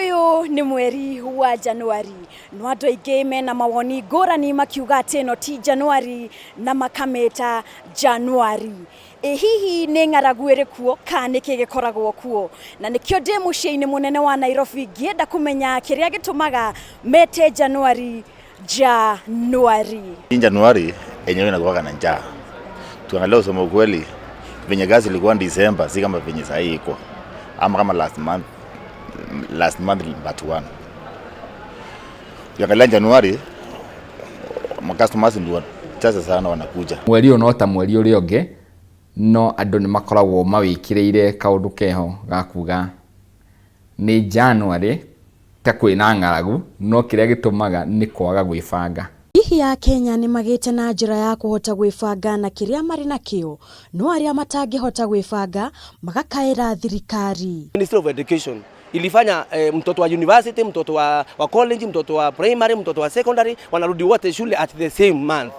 Ũyũ nĩ mweri wa Januari, no andũ aingĩ mena mawoni ngũrani makiuga atĩ ĩno ti Januari na makamĩta Januari. Ĩ hihi nĩ ng'aragu ĩrĩ kuo kana nĩkĩ gĩkoragwo kuo? Na nĩkĩo ndĩ mũciĩ-inĩ mũnene wa Nairobi ngĩenda kũmenya kĩrĩa gĩtũmaga mete Januari Januari. Hii Januari yenyewe inakuwa na njaa. Tuangalia usema ukweli, venye gasi ilikuwa December si kama venye sahii iko, ama kama last month but one. Ukiangalia Januari, macustomers ndio wachache sana wanakuja. Mweri ũyũ no ta mweri ũrĩa ũngĩ, no andũ nĩ makoragwo mawĩkĩrĩire kaũndũ keho ga kuga nĩ January ta kwĩna ng'aragu, no kĩrĩa gĩtũmaga nĩ kwaga gwĩbanga. Hihi Akenya nĩ magĩte na njĩra ya kũhota gwĩbanga na kĩrĩa marĩ nakĩo, no arĩa matangĩhota gwĩbanga magakaĩra thirikari. Ministry of Education ilifanya mtoto wa university, mtoto wa college, mtoto wa primary, mtoto wa secondary wanarudi wote shule at the same month.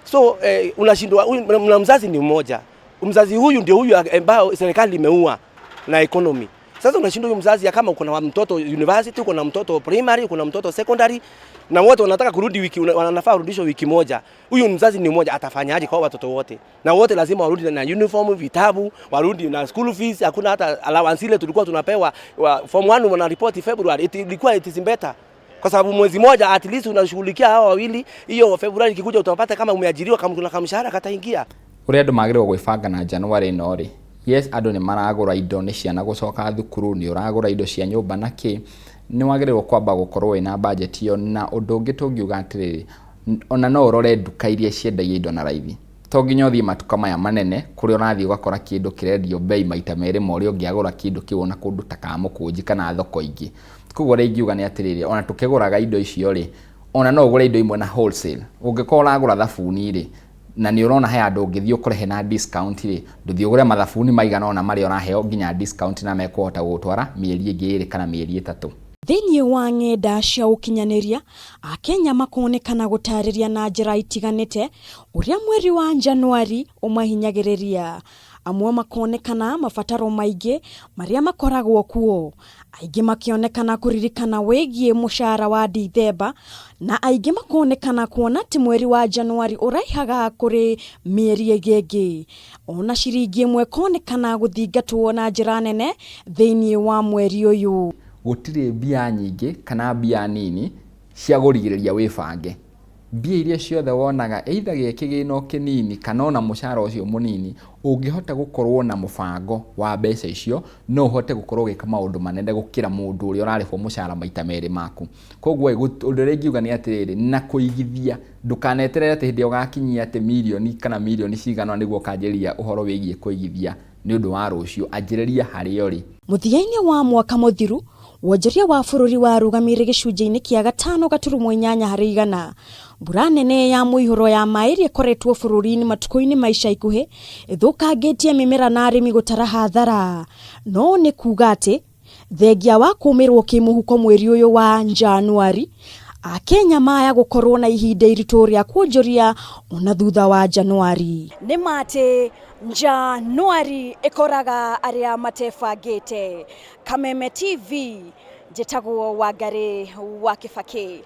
So unashindwa na mzazi ni mmoja. Mzazi huyu ndio huyu ambao serikali imeua na economy. Sasa unashindwa huyu mzazi ya kama uko na mtoto university, uko na mtoto primary, uko na mtoto secondary na wote wanataka kurudi wiki, wanafaa kurudishwa wiki moja. Huyu mzazi ni mmoja, atafanyaje kwa watoto wote? Na wote lazima warudi na uniform, vitabu, warudi na school fees. Hakuna hata allowance ile tulikuwa tunapewa wa, form 1 wanaripoti February, ilikuwa it is better kwa sababu mwezi moja at least unashughulikia hawa wawili. Hiyo February ikikuja utapata kama umeajiriwa, kama kuna kamshahara kataingia. Ũrĩa andũ magĩrĩirwo gwĩbanga na January ĩno rĩ, yes, andũ nĩ maragũra indo nĩ ciana gũcoka thukuru, nĩ ũragũra indo cia nyũmba na kĩ, nĩ wagĩrĩirwo kwamba gũkorwo wĩna budget ĩyo. Na ũndũ ũngĩ tũngiuga atĩrĩrĩ, ona no ũrore nduka iria ciendagia indo na raithi. To nginya ũthiĩ matuka maya manene kũrĩa ũrathiĩ ũgakora kĩndũ kĩrendio bei maita merĩ ma ũrĩa ũngĩagũra kĩndũ kĩu ona kũndũ ta Kamũkũnji kana thoko ingĩ. Koguo ũrĩa ingiuga nĩ atĩrĩrĩ, ona tũkĩgũraga indo icio rĩ, ona no ũgũre indo imwe na wholesale. Ũngĩkorwo ũragũra thabuni rĩ, na nĩ ũrona he handũ ũngĩthiĩ ũkore hena discount rĩ, ndũthiĩ ũgũre mathabuni maigana ũna marĩa ũraheo nginya discount na mekũhota gũgũtwara mĩeri ĩngĩ 2 kana mĩeri 3. Thĩinĩ wa ng'enda cia ũkinyanĩria, Akenya makonekana gũtarĩria na njĩra itiganĩte ũrĩa mweri wa Januari ũmahinyagĩrĩria. Amwe makonekana mabataro maingĩ marĩa makoragwo kuo, aingĩ makĩonekana kũririkana wĩgiĩ mũcara wa Dithemba, na aingĩ makonekana kuona atĩ mweri wa Januari ũraihaga kũrĩ mĩeri ĩngĩ ĩngĩ. Ona ciringi ĩmwe ĩkonekana gũthingatwo na njĩra nene thĩinĩ wa mweri ũyũ. Gũtirĩ mbia nyingĩ kana mbia nini cia kũrigĩrĩria wĩbange. Mbia iria ciothe wonaga, either gĩ kĩgĩna o kĩnini kana ona mũcara ũcio mũnini, ũngĩhota gũkorwo na mũbango wa mbeca icio, no ũhote gũkorwo ũgĩka maũndũ manene gũkĩra mũndũ ũrĩa ũrarĩhwo mũcara maita merĩ maku. Koguo ũndũ ũrĩa ingiuga nĩ atĩrĩrĩ, na kũigithia, ndũkaneterere atĩ hĩndĩ ĩrĩa ũgakinyia atĩ mirioni kana mirioni cigana ũna nĩguo ũkanjĩrĩria ũhoro wĩgiĩ kũigithia nĩ ũndũ wa rũciũ. Anjĩrĩria harĩa ũrĩ. Mũthia-inĩ wa mwaka mũthiru, wonjoria wa bũrũri warũgamire gĩcunjĩ-inĩ kĩa 5.8%. Mbura nene ya mũihũro ya maĩ ĩrĩa ĩkoretwo bũrũri-inĩ matukũ-inĩ ma ica ikuhĩ ĩthũkangĩtie mĩmera na arĩmi gũtara hathara. No nĩ kuga atĩ thengia wa kũmĩrwo kĩmũhuko mweri ũyũ wa Januari, Akenya maya gũkorwo na ihinda iritũ rĩa kuonjoria ona thutha wa Januari. Nĩ ma atĩ Januari ĩkoraga arĩa matebangĩte. Kameme TV, njĩtagwo Wangarĩ wa Kĩbakĩ.